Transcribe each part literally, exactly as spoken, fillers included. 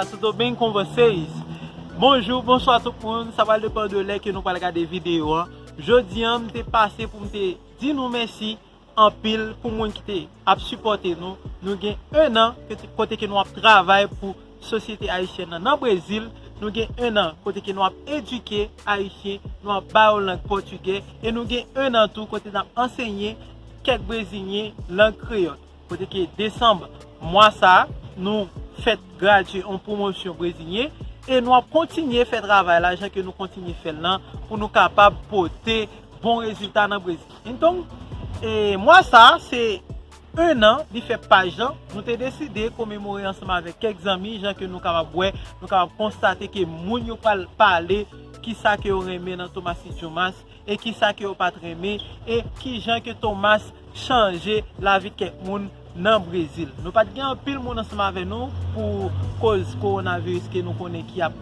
Tudo bem com vocês? Bonjou, bonswa tout moun. Sa pral depann de lè ke nou pral gade videyo an. Jodi an, m te pase pou m te di nou mèsi anpil pou moun ki te ap sipòte nou. Nou gen en an kote, kote ke nou ap travay pou sosyete ayisyèn nan nan Brezil. Nou gen en an kote ke nou ap edike Ayisyen, nou ap ba yo lang pòtigè, e nou gen en an tou kote n ap ansenye kèk Brezilyen lang kreyòl. Kote ke desanm mwa sa a, nou fèt gradye yon pwomosyon Brezilyen, e nou ap kontinye fè travay la jan ke nou kontinye fè l lan, pou nou kapab pote bon rezilta nan Brezil. Entonces, e, mwa sa a, se en an li fè paj lan. Nou te deside komemore ansanm avèk kèk zanmi, jan ke nou kapab wè, nou kapab konstate ke moun yo pral pale kisa ke yo renmen nan Thomas Idioma, e kisa ke yo pa t renmen, e kijan ke Thomas chanje lavi kèk moun nan Brezil. Nou pa t gen anpil moun ansanm avè nou pou koz kowonaviris ke nou konnen ki ap,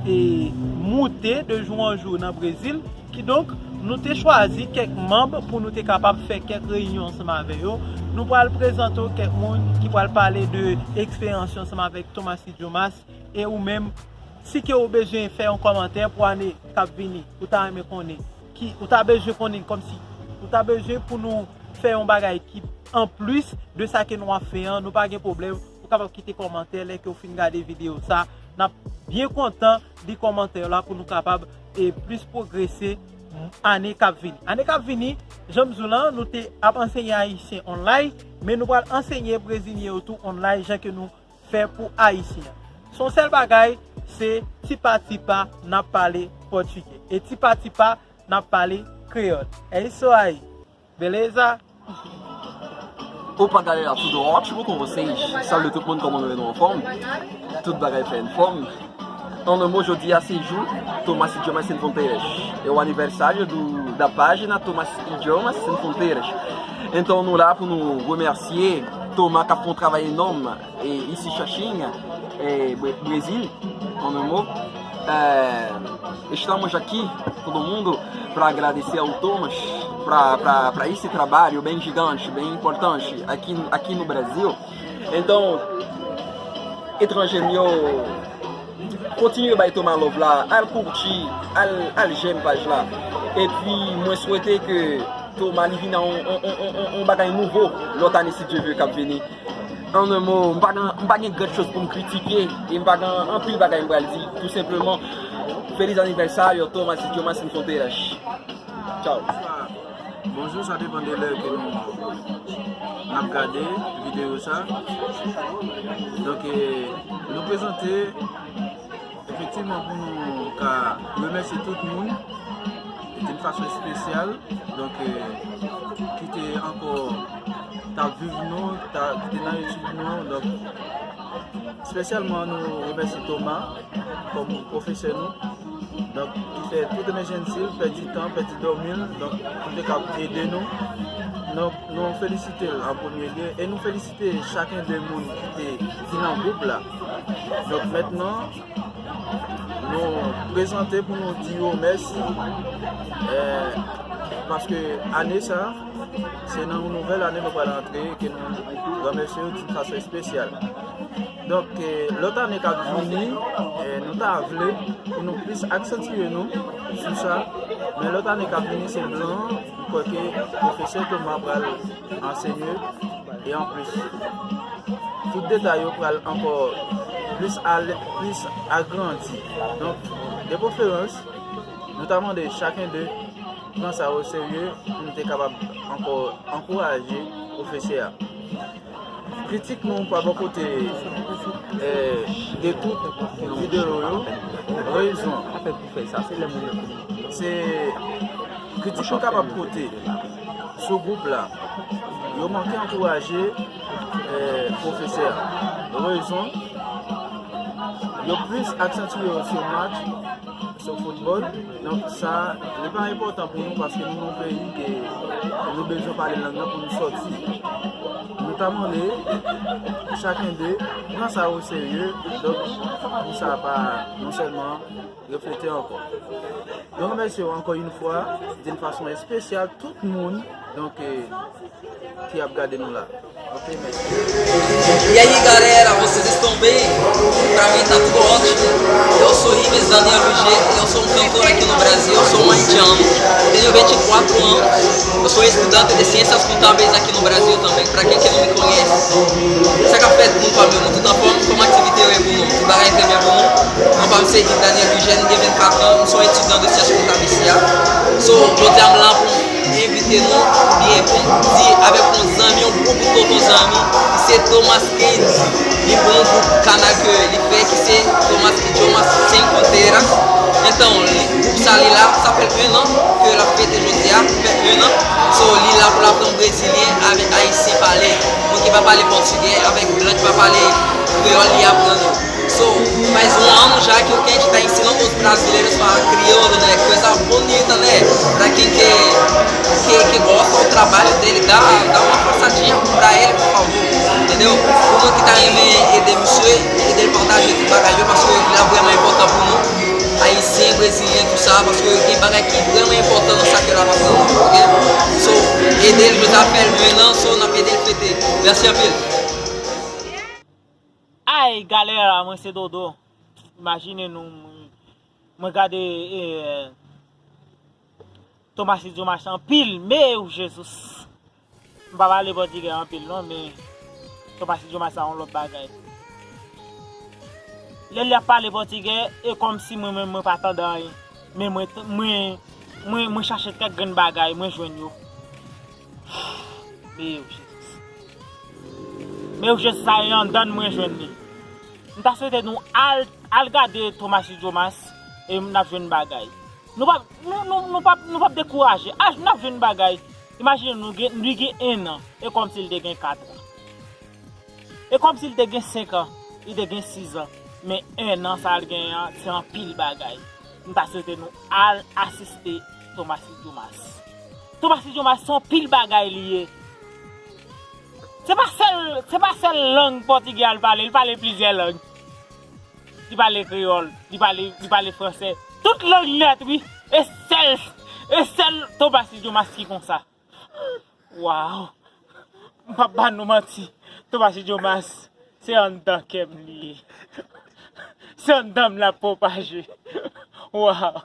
e, moute de jou an jou nan Brezil. Kidonk, nou te chwazi kèk manm pou nou te kapab fè kèk reyinyon ansanm avè yo. Nou pral prezante w kèk moun ki pral pale de eksperyans yo ansanm avèk Thomas Idioma, e ou menm, si ke ou bezwen fè yon kòmantè pou ane k ap vini, ou ta renmen konnen, ki, ou ta bezwen konnen kòmsi, ou ta bezwen pou nou fè yon bagay ki anplis de sa ke nou ap fè an, nou pa gen pwoblèm, ou kapab kite kòmantè lè ke w fin gade videyo sa. N ap byen kontan li kòmantè yo la pou nou kapab, e, plis pwogrese ane k ap vini. Ane k ap vini, jan m di w lan, nou te ap ansenye ayisyen online, men nou pral ansenye brezilyen yo tou online, jan ke nou fè pou ayisyen an. Se yon sèl bagay, se tipa tipa n ap pale pòtigè. E tipa tipa n ap pale kreyòl. É isso aí. Beleza? Opa, galera, tudo ótimo com vocês? Salve todo mundo, como no fome. Tudo bagay fè fome. Então, no meu dia, se Ju, Thomas Idiomas Sem Fronteiras. É o aniversário do, da página Thomas Idiomas Sem Fronteiras. Então, no lá, no remercier, Thomas, que fez um trabalho enorme, e, isi Xaxinha, e, Bre- Brezil, en un mot. É, estamos aqui, todo mundo, para agradecer ao Thomas, para esse trabalho bem gigante, bem importante aqui, aqui no Brasil. Então, etranjè m yo, kontinye bay Thomas love la, al kouti, al, al j'aime paj la. Epi, mwen swete ke Thomas li vin a yon, yon, yon, yon, yon bagay nouvo lòt ane, si Dye vle, k ap vini. En un mot, m pa gen, m pa gen gran choz pou m kritike, e m pa gen anpil bagay m pral di. Tou senpleman, feliz aniversário, Thomas Idiomas Sem Fronteiras. Tchau. Bonjou, sa depann de lè ke nou, n ap gade videyo sa. Donk, e, nou prezante efektivman pou nou ka remèsye tout moun d'une façon spéciale, donk, e, ki te ankò t ap viv nou, ta, ki te nan etid nou, donk, espesyalman nou remèsye Thomas kòm pwofesè nou. Donk, ki fè tout enèji l, pèdi tan, pèdi dòmi l, donk, pou l te kab ede nou. Donk, nou felisite l an premye lye e nou felisite chaken de moun ki te, ki nan gwoup la. Donk, mentnan, nou prezante pou nou di yo mèsi, eh, paske ane sa, se nan yon nouvèl ane nou pral antre, ke nou remèsye yo d'une façon spéciale. Donk, eh, lòt ane k ap vini, eh, nou ta vle pou nou plis aksantye nou sou sa, men lòt ane k ap vini se blan, m kwè ke pwofesè Thomas pral ansenye, e anplis, tout detay yo pral ankò plis ale, plis agrandi. Donk, de preferans, nou ta mande chaken de pran sa o serye pou nou te kapab ankò ankouraje pwofesè a. Kritik nou pa bò kote, eh, de tout videyo yo. Rezon. Se kritik nou kapab pote sou gwoup la. Yo manke ankouraje, eh, pwofesè a. Rezon, yo plis aksantye yo sou match, sou foutbòl. Donk, sa, li pa enpòtan pou nou paske nou nan yon peyi ke nou bezwen pale lang nan pou nou sòti. Nou ta mande chaken de pran sa o serye. Donk, pou sa pa non sèlman reflete ankò. Nou remèsye ankò yon fwa, d'une façon spéciale, tout moun, donk, eh, ki ap gade nou la. E aí, galera, vocês estão bem? Pra mim tá tudo ótimo. Eu sou Ribes Daniel G, eu sou um cantor aqui no Brasil, eu sou um haitiano. Tenho vinte e quatro anos, eu sou estudante de ciências contábeis aqui no Brasil também, pra quem que não me conhece. Sa k ap fèt, moun pa m yo, nou tout anfòm, kòman aktivite yo ye pou nou? Tout bagay trè byen pou nou? Mwen pa m se Yves Daniel Eugène, m gen vennkat an, m se yon etidyan de syans kontab isi a. So, jodi a m la pou m envite nou, oubyen pou m di avèk yon zanmi, yon gwo bout tonton zanmi, ki se Thomas Kids. Li gen yon gwoup kanal ke li fè, ki se Thomas Kids Jomas Cinco Terras. Então, li, gwoup sa li la, sa fè un an ke l ap fete jodi a, fè un an. So, li la pou l aprann brezilyen avèk ayisyen pale. Moun ki pa pale pòtigè, avèk blan ki pa pale kreyòl, li aprann yo. So, faz um ano já que o Kent está ensinando os brasileiros a falar crioulo, né? Coisa bonita, né? Pra quem que, que, que gosta do trabalho dele, dá, dá uma forçadinha pra ele, por favor. Entendeu? Ou moun ki ta renmen ede misye, ede l pataje tout bagay yo, paske li la vrèman enpòtan pou nou. Ayisyen, brezilyen, tout sa, paske gen bagay ki vrèman enpòtan nan sa ke l ap aprann nou, ok? So, ede l, jodi a fè l un an, so, n ap ede l fete. Mèsi anpil. Ay, galera, mwen se Dodo. Imajine nou, mwen, mwen gade eh, Thomas Idioma anpil, men Jezi. M pa pale pòtigè anpil non, men Thomas Idioma sa yon lòt bagay. Lè l ap pale pòtigè, e kòmsi mwen menm mwen pa tande anyen. Men mwen, mwen, mwen, mwen chache kèk grenn bagay, mwen jwenn yo. Men Jezi. Men Jezi, sa e anndan mwen jwenn li. M ta swete nou al, al gade Thomas Idioma e n ap jwenn bagay. Nou p ap, nou, nou, nou p ap, nou p ap dekouraje. Aj, n ap jwenn bagay. Imajine nou, gen, li gen un an, e kòmsi li te gen kat an. E kòmsi li te gen senk an, li te gen sis an. Men un an sa l gen an, se anpil bagay. M ta swete nou al asiste Thomas Idioma. Thomas Idioma se anpil bagay li ye. Se pa sèl, se pa sèl lang pòtigè a l pale, li pale plizyè lang. Li pale kreyòl, li pale, li pale fransè. Tout lang nèt, wi. E sèl, e sèl Thomas Idioma ki konsa. Waw. M p ap ba nou manti. Thomas Idioma, se anndan kè m li ye. Se anndan m l ap pwopaje. Waw.